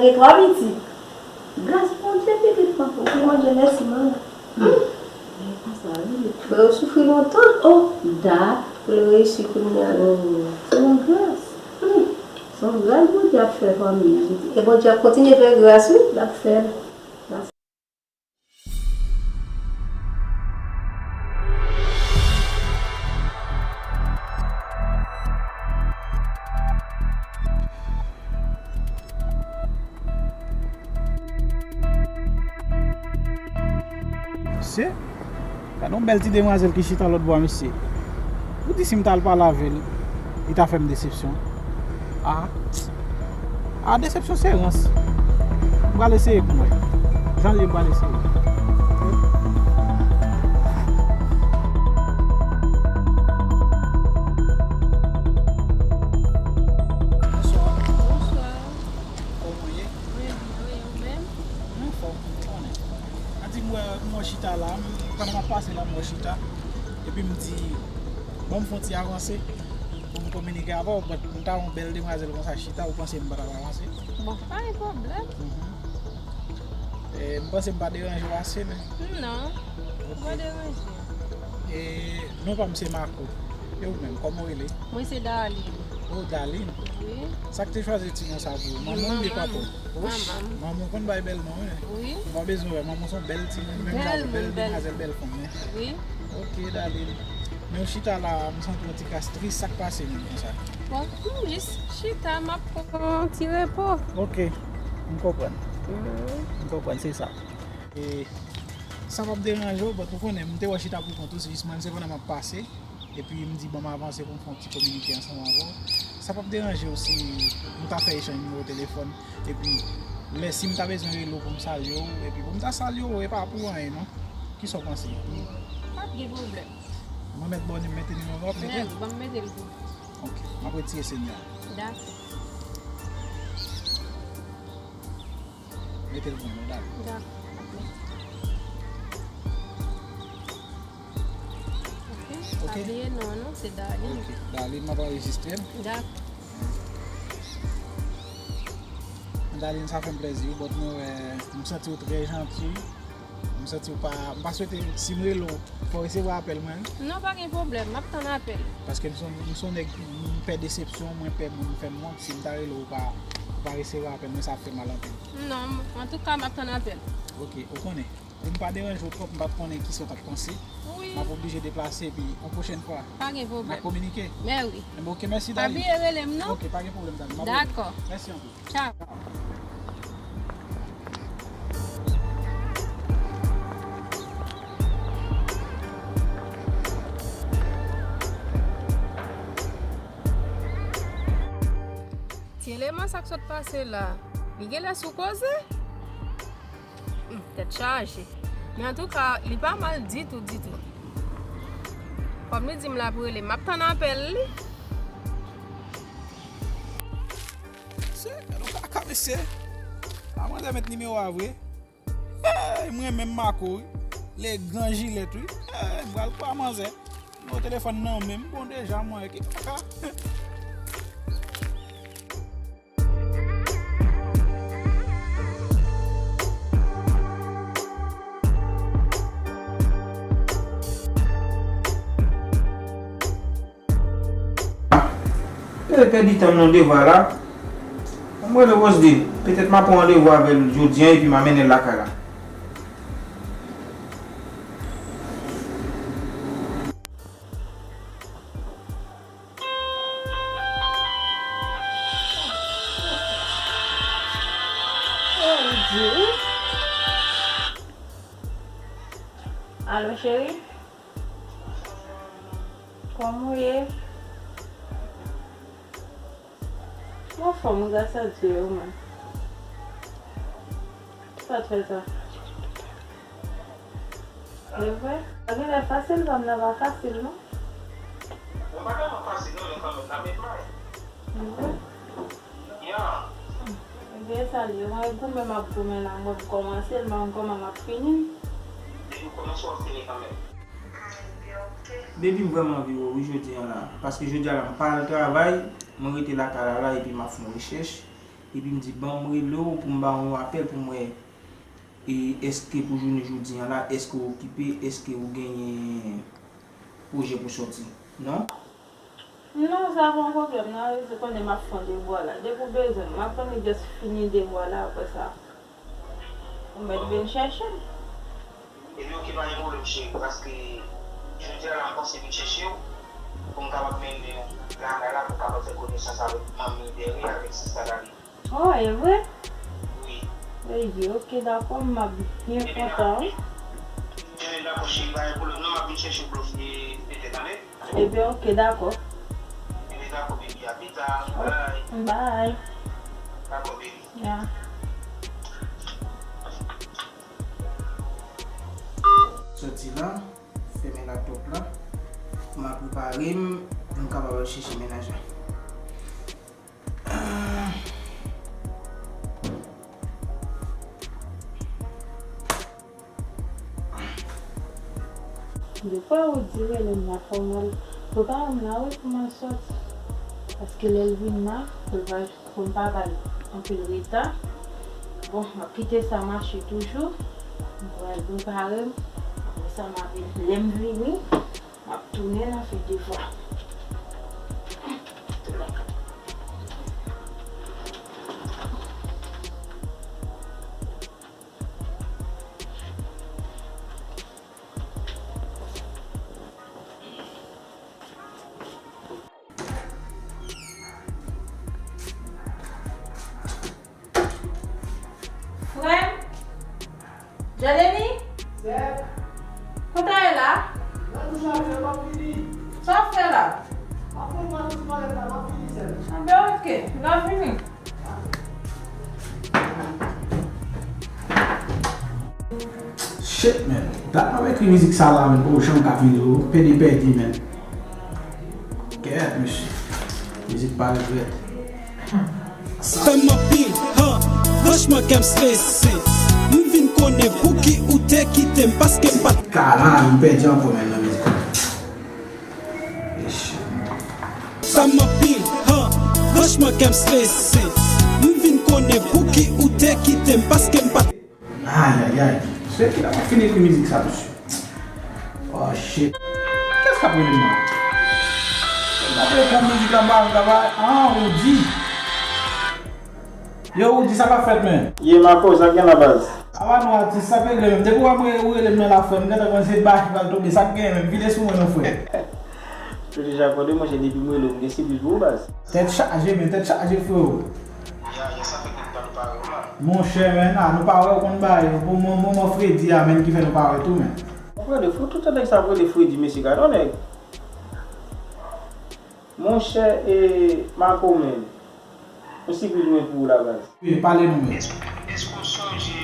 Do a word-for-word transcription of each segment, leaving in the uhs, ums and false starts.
Gen twa pitit. Gras Bondye, pitit mwen. Di Bondye mèsi, manman. Frè yo soufri lontan. Oh, dat pou l reyisi kounye a. Se yon gras. Se yon gras Bondye ap fè fanmi an. E Bondye ap kontinye fè gras, wi. L ap fè l. Mesye, gade yon bèl ti demwazèl ki chita lòt bò a, mesye. Ou di si m t al pale avè l, li ta fè m desepsyon. Ah. Ah, desepsyon se rans. M pral eseye pou wè. Jan l ye, m pral eseye. Bonswa. Bonswa. Kòman w ye? Mwen byen, wi, ou menm? M anfòm, ou konnen. An di m wè, m wè w chita la, m, pandan m ap pase la, m wè w chita. Epi m di, bon, m fè yon ti avanse pou m kominike avè w, but m ta wè yon bèl demwazèl konsa chita, ou panse m pa t ap avanse? Bon, pa gen pwoblèm. Mhm. E, m panse m pa deranje w ase, men. Non, ou pa deranje. E, non pa m se Marco. E ou menm, kòman w rele? Mwen se Darline. Oh, Darline? Wi. Sa k te chwazi ti non sa pou ou? Manman w oubyen papa w? Manman m. Manman w konn bay bèl non, wi. Wi. Ou pa bezwen wè, manman w se yon bèl timoun, menm jan bèl demwazèl, bèl fanm, wi. Wi. Ok, Darline. Men w chita la, m santi w yon ti kras tris, sa k pase menm konsa? Bon, m jis chita, m ap pran yon ti repo. Ok, m konprann. Mhm. M konprann, se sa. E, san p ap deranje w, but ou konnen, m te wè w chita pou kont ou, se jis mwen, se pandan m ap pase. Epi m di, bon, m avanse pou m fè yon ti kominike ansanm avè w. Sa p ap deranje w si nou ta fè echanj nimewo telefòn. Epi, lè si m ta bezwen rele w pou m salye w, epi pou m ta salye w, e pa pou anyen, non. Kisa w panse? Pa gen pwoblèm. Mwen mèt ba w, mete nimewo a, w ap mete l? Mèt, ban m mete l pou ou. Ok, m ap retire sèn nan. Dakò. Mete l pou mwen, Darline. Dakò. Ok. Ok. Pa bliye non, non, se Darline. Ok. Darline, m ap anrejistre l. Dakò. Darline, sa fè m plèzi, wi, but mwen wè, m santi w trè janti. M santi w pa, m pa swete, si m rele w, fò w resevwa apèl mwen, wi. Non, pa gen pwoblèm, m ap tann apèl. Paske m se yon, m se yon nèg, m pè desepsyon, mwen pè moun fè m wont. Si m ta rele w, ou pa, ou pa resevwa apèl mwen, sa ap fè mal anpil. Non, antouka, m ap tann apèl. Ok, ou konnen. Pou m pa deranje w twòp, m pa t konnen kisa w t ap panse. Wi. M ap oblije deplase, epi yon pwochèn fwa, n a kominike. Pa gen pwoblèm. Mè wi. Enben, ok, mèsi, Darline. Pa bliye rele m, non? Ok, pa gen pwoblèm, Darline. M ap rele w. Dakò. Mèsi anpil. Tchaw. Ti eleman, sa k sot pase la, li genlè sou koze? Hmm, tèt chaje. Men antouka, li pa mal ditou, ditou. Kòm li di m l ap rele m, m ap tann apèl li. Mesye, gade yon kaka, mesye. A manzè met nimewo a vre. Hey, mwen menm Marco, wi. Le gran jilèt, wi. Hey, m pral kwa manzè. Nimewo telefòn nan men m, bon, deja mwen, ki kaka. Pè-, pèdi tan m nan devwa la. An m rele Roseline. Petèt m a pran randevou avè l jodi an epi m a mennen l lakay la. Alo, cheri? Kòman w ye? Mwen anfòm, gras a Dye, ou menm? Sa t fè sa? E vre? Sa genlè fasil, fanm nan pa fasil, non? Mwen pa tèlman fasil, non, men kanmenm, n ap met may. E vre? Ya. Ebyen, sa l ye. Mwen goumen, m ap goumen la, mwen kòmanse l, m pa konn kòman m ap fini l. Depi w kòmanse, w ap fini kanmenm. Baby, m vrèman anvi wè w wi jodi a la, paske jodi a la m pa al travay, mwen rete lakay la la epi m ap fè yon rechèch. Epi m di, ban m rele w pou m ba w yon apèl pou m wè, e, èske pou jounen jodi a la, èske w okipe, èske w genyen pwojè pou sòti? Non? Non, sa pa yon pwoblèm, nan rete konnen m ap fè yon devwa la. Depi w bezwen m, m ap konnen just fini devwa la, apre sa, ou mèt vin chèche m. Ebyen, oke, pa gen pwoblèm, cheri, paske jodi a la, m panse vin chèche w pou m kapab mennen w lakay la, pou w kapab fè konesans avèk manmi Dèri, avèk sista Dali. Oh, e vre? Wi. Eyi, oke, dakò, m ap byen kontan, wi. Ebyen, dakò, cheri, pa gen pwoblèm, non, m ap vin chèche w, blo, e, petèt, tande? Ebyen, oke, dakò. Ebyen, dakò, baby, a pita, bye. Bye. Dakò, baby. Ya. Sòti la, fèmen laptòp la. Pou m al prepare m, pou m kapab al chèche mennaj la. Depi ou di rele m la fò m al prepare m la wi pou m al sòti. Paske lè l vin la, pou l pa, pou m pa ba l anpil reta. Bon, m ap kite sa mache toujou. M pral prepare m. Apre sa, m ap, lè m vini, m ap tounen nan fè devwa. Frè m, Jeremy? Sè. Kote w ye la? Nan douch la, m ap vini. Sa w ap fè la? M ap fè yon ti toilèt la, m ap vini, sè. Anben, oke, n ap vini. Shit, man. Dat m ap ekri mizik sa la, man, poko janm ka vini, o. Pede pèdi, man. Kèt, mesye. Mizik pa regrèt. Fè m anpil, han, franchman kè m strese. M vin konnen pouki ou te kite m, paske m pa t ka la, m pèdi ankò, man, nan mizik la. Fè m anpil, han, franchman kè m strese. M vin konnen pouki ou te kite m, paske m pa t Ayayay. Se ki la m ap fini ekri mizik sa, mesye. Oh, shit. Kiyès k ap rele m la? M ap reponn mizik la, m pa, m pa, ah, Roody. Yo, Roody, sa k ap fèt, man? Ye, Marco, sa k gen la, baz? Apa nou, atis, sa k regle menm? Depi w wè m re-, ou rele m nan la, frè, m gentan kòmanse bay, pral tonbe. Sa k gen menm? Vide sou mwen non, frè. Tou deja kòde, monchè, depi m rele w, m gen sipriz pou ou, baz. Tèt chaje, men, tèt chaje, freo. Ya, ya, sa fè kèk tan nou pa wè w la. Monchè, men, a, nou pa wè, ou konn bagay yo. Pou mo-, moman fredi a, men, ki fè nou pa wè tou, men. Fredi, fout tout nèg sa fredi, fredi, mesye, gade yon nèg. Monchè, e, Marco, men. Yon sipriz mwen pou ou la, baz. Wi, pale nou, men. Èske, èske w sonje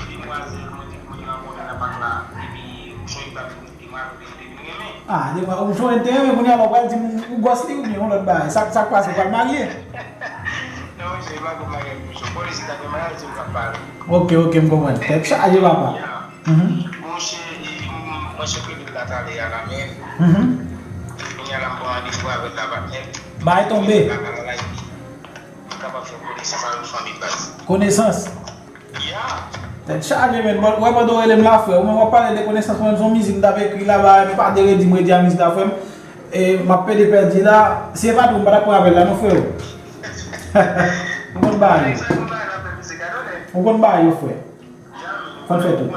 demwazèl mwen te, mwen te rankontre nan pak la? Epi, ou sonje m t ap di w demwazèl te, te vin renmen? Ah, demwa-, ou sonje te renmen, kounye a la, ou pral di m ou gwòs li oubyen yon lòt bagay? Sa, sa k pase, ou pral marye? Non, monchè, e pa pou maryaj, monchè. Bon, isit la gen maryaj, se m k ap pale. Ok, ok, m konprann. Tèt chaje, papa. Ya. Mhm. Monchè, e, m, mwen sot rele l la talè a la, men Mhm. kounye a la, m pran randevou avè l la, patnè. Bagay tonbe. L la, l la, l la, epi m kapab fè konesans avè l fanmi baz. Konesans? Ya. Tèt chaje, men. Bon, wè, pandan w rele m la, frè, ou menm w ap pale de konesans, mwen menm, se yon mizik m t ap ekri la, ba, m pa de redi, m redi a mizik la, frè m. E, m ap pede pèdi la. Si se pa tou, m pa t ap pran apèl la, non, frè. M konn bagay yo. Ou konn bagay yo, frè. Fò n fè tou.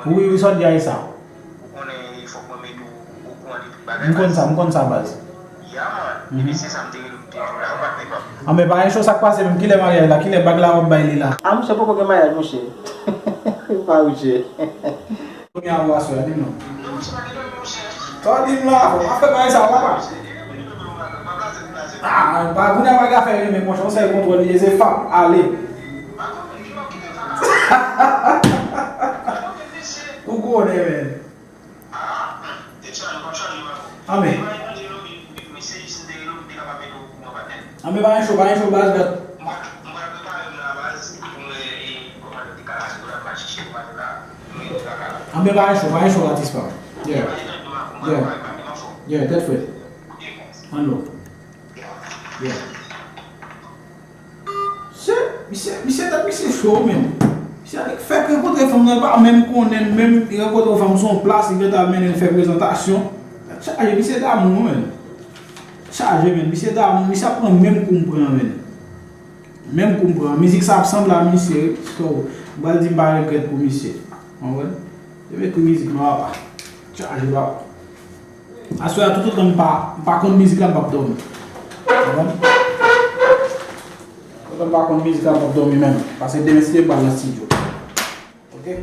Wi, wi, sa w di a, e sa. M konn sa, m konn sa, baz. Mhm. Anben, pa gen cho, sa k pase menm? Kilè maryaj la? Kilè bag la w ap bay li la? A, monchè, poko gen maryaj, monchè. Pa, monchè. Kounye a, ou aswè a, di m non. Sa w di m la, w ap fè bagay sa, papa. Ah, pa kounye a, pa gen afè renmen, monchè, yon sèl kontwòl li ye, se fap, ale. Ou konnen, men. Anben. Anben, pa gen cho, pa gen cho, baz, gad. Anben, pa gen cho, pa gen cho, atis pa m. Yeah. Yeah. Yeah, tèt frèt. Anlo. Yeah. Misye, misye, misye tèt misye cho, menm. Misye fèk rankontre fanm nan, pa menm konnen l, menm li rankontre yon fanm sou yon plas, li gentan al mennen l fè prezantasyon. Tèt chaje, misye damou, menm. Chaje, menm. Misye damou, misye ap pran menm kou m pran, menm. Menm kou m pran. Mizik sa ap sanble a misye, so, m pral di m pa regrèt pou misye. Konprann? Yo met tou mizik nan apa. Chaje, papa. Aswè a, toutotan m pa, m pa konn mizik la, m p ap dòmi. Konprann? Toutotan m pa konn mizik la, m p ap dòmi menm. Paske demen, si Dye vle, m pral nan estidyo. Oke?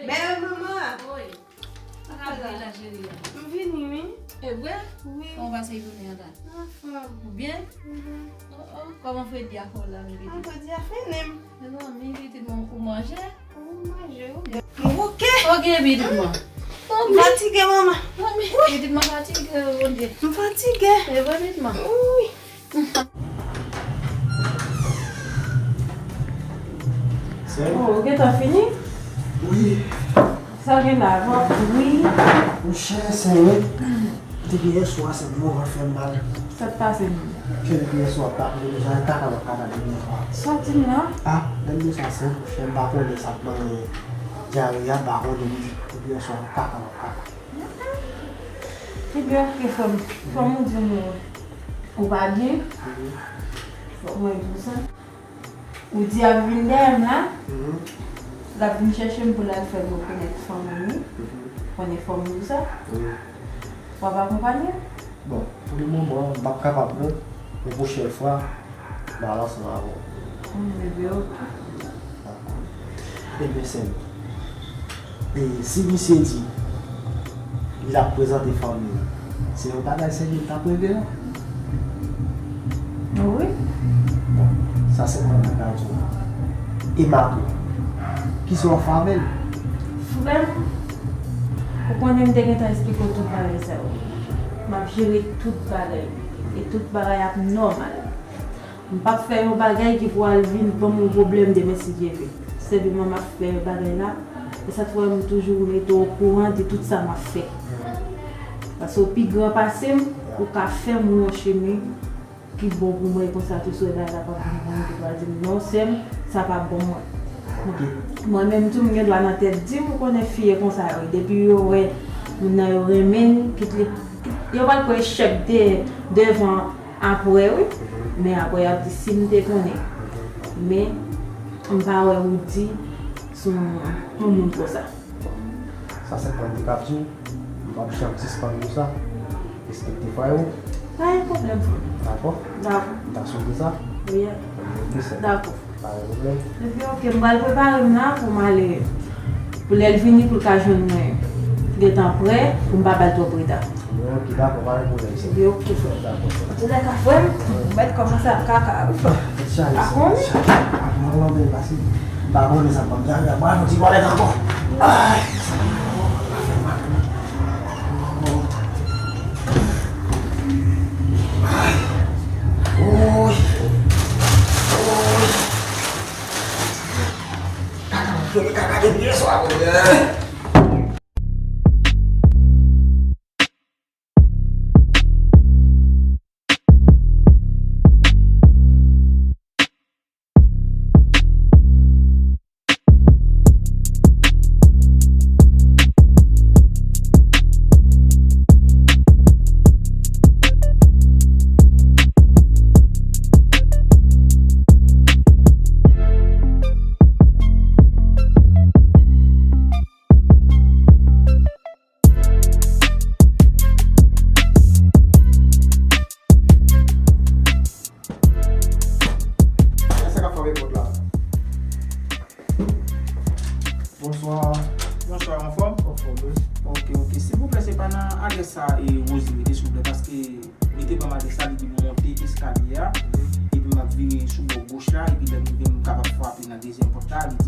Bèl manman! Wi. Sa ka fè la, cheri a? M vini, wi. E vre? Wi. Kòman w pase jounen an la? Anfòm. Ou byen? Mhm. Oh, oh. Kòman Fredi a fè w la, menm pitit? Ah, Fredi a fennen m. Mezanmi, pitit mwen, ou manje? Ou manje, ou byen. Oke. Oke, pitit mwen. M fatige, manman. Mami, pitit mwen fatige, Bondye. M fatige. E vre, pitit mwen. Wi. Sè m. Oh, ou gentan fini? Wi. Sa gen la, vòt? Wi. Monchè, sè m, wi. Depi yè swa, sè m, mon vant fè m mal. Sa k pase menm? Monchè, depi yè swa, m pa manje, deja kaka m ap kaka depi yè swa. Sa w di m la? Ah, lè m di sa, sè m, monchè, m pa konnen sa k ban m dyare a, m pa konnen, wi. Depi yè swa, kaka m ap kaka. Ebyen, oke, fò m, fò m di m ou pa byen. Mhm. Fò mwen di w sa. Ou di ap vin dèyè m la. Mhm. L ap vin chèche m pou l al fè m rekonèt fanmi m, wi. Mhm. Konnen fanmi w sa. Wi. W ap akonpanye m? Bon, pou le moman, m p ap kapab non. Men pwochèn fwa, m al ansanm avè w. Bon, ebyen, oke. Dakò. Ebyen, sè m, e si misye di li t ap prezante fanmi l, se yon bagay serye l t ap regle la? Wi. Bon, sa sèlman mwen ka di w. E Matou, kisa w fè avè l? Frè m, ou konnen m te gentan esplike w tout bagay sa yo. M ap jere tout bagay. E tout bagay ap nòmal. M p ap fè yon bagay ki pou al vin ban m yon pwoblèm demen si Dye vle. Senpleman m ap fè bagay la, e sa k fè m toujou mete w okouran de tout sa m ap fè. Paske w pi gran pase m, ou ka fè m yon chemen ki bon pou mwen, e konsa tou si w wè bagay la p ap bon pou mwen, ou pral di m, "Non, sè m, sa p ap bon mwen." Mwen menm tou, m gen dwa nan tèt di m, ou konnen fi e konsa yo ye. Depi yo wè moun nan yo renmen l, kit li, yo pral pran echèk de, devan apre, wi. Men apre, y ap di, "Si m te konnen." Men, m pa wè Roody sou yon, yon moun konsa. Sa se pwen de k ap di w, m p ap janm sispann di w sa. Respekte frè w. Pa gen pwoblèm, frè m. Dakò? Dakò. M ta swete sa. Wi. Dakò. Pa gen pwoblèm. Epi, oke, m pral prepare m la pou m ale. Pou lè l vini, pou l ka jwenn mwen gentan prè, pou m pa ba l twòp reta. Mwen, oke, dakò, pa gen pwoblèm, sè. Epi, oke, frè m. Dakò, sè. Antouka, frè m, m mèt kòmanse ap kaka, wi, frè m. Tèt chaje, sè, tèt chaje. Ak mwen, mwen, mwen, pase, m pa konnen sa k pral rive, mwen, yon ti bòlèt ankò. Ay! Ay! Oy! Oy! Kaka, m ap jere kaka depi yè swa, mwen. Sa k ap frape pòt la? Bonswa. Bonswa, anfòm? Anfòm, wi. Oke, oke. Silvouplè, se pa nan adrès sa, e, Rosie rete, silvouplè, paske li te ban m adrès la, li di m monte eskalye a, epi m ap vire sou bò goch la, epi lè m rive, m kapab frape nan dezyèm pòt la, li